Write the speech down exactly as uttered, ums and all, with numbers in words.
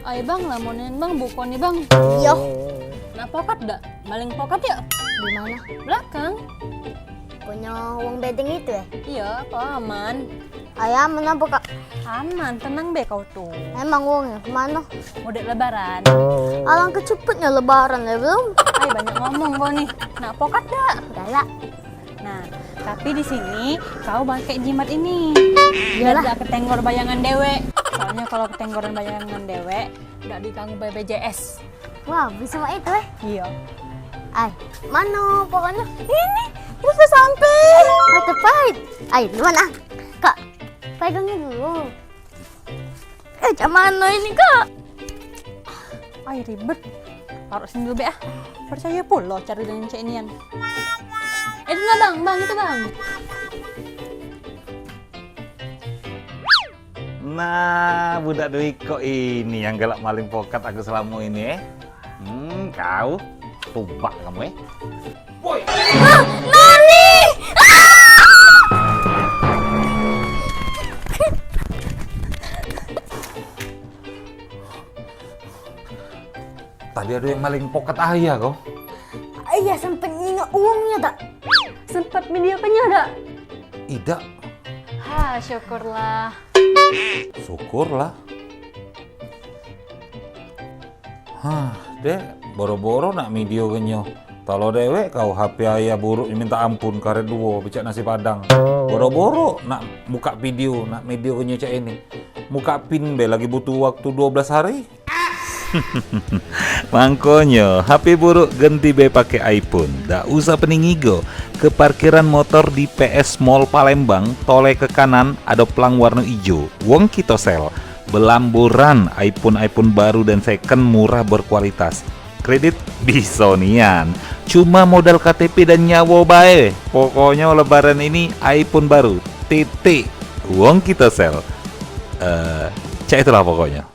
Ai bang, lamonin bang, buko ni bang. Iyo. Nak pokat dak? Maling pokat ya? Di mana? Belakang. Punya uang bedeng itu ya? Iya, apa aman? Ai aman apa kak? Aman, tenang be kau tuh. Emang uangnya kemana? Mudik lebaran. Alangkah cepetnya lebaran ya belum? Ai banyak ngomong kau nih. Nak pokat dak? Galak. Nah, tapi di sini kau pakai jimat ini. Biar Iyalah. Dak ketenggor bayangan dewek. Soalnya kalau ketenggoran bayangan dewek, dak diganggu B P J S. Wah, bisa mak itu eh. Iya. Ai, mana pokoknya? Ini, bisa sampai. Mata pahit. Ai, di mana? Kak, pegangnya dulu. Eh, cak mano ini kak? Ai ribet. Taruh sini dulu be ah. Percaya pula cara dengan cek nian. Eh, itu lah bang, bang itu bang. Nah, budak dua ikok ini yang galak maling pokat aku selamo ini eh. Hmm, kau tubak kamu eh. Woi. Ah, Nani! Tadi ada yang maling poket ayah kau. Iya, sempet nyingok uangnya tak? Sempet video kenya tak? Idak. Ha, syukurlah. Syukurlah. Hah, dek, boro-boro nak video ke nyo. Talo dewek kau, H P ayah buruk minta ampun, karet duo, pecak nasi padang. Boro-boro nak buka video, nak video ke nyo cak ini. Buka pin be, lagi butuh waktu dua belas hari. Mangkonyo, H P buruk genti be pake iPhone. Dak usah pening igo. Ke parkiran motor di P S Mall Palembang, tole ke kanan, ado plang warno ijo. Wong kito sel. Belamburan iPhone-iPhone baru dan second murah berkualitas. Kredit biso nian. Cuma modal K T P dan nyawo bae. Pokoknyo lebaran ini iPhone baru. Titik. Wong kito sel. Eh, cak itulah pokoknyo.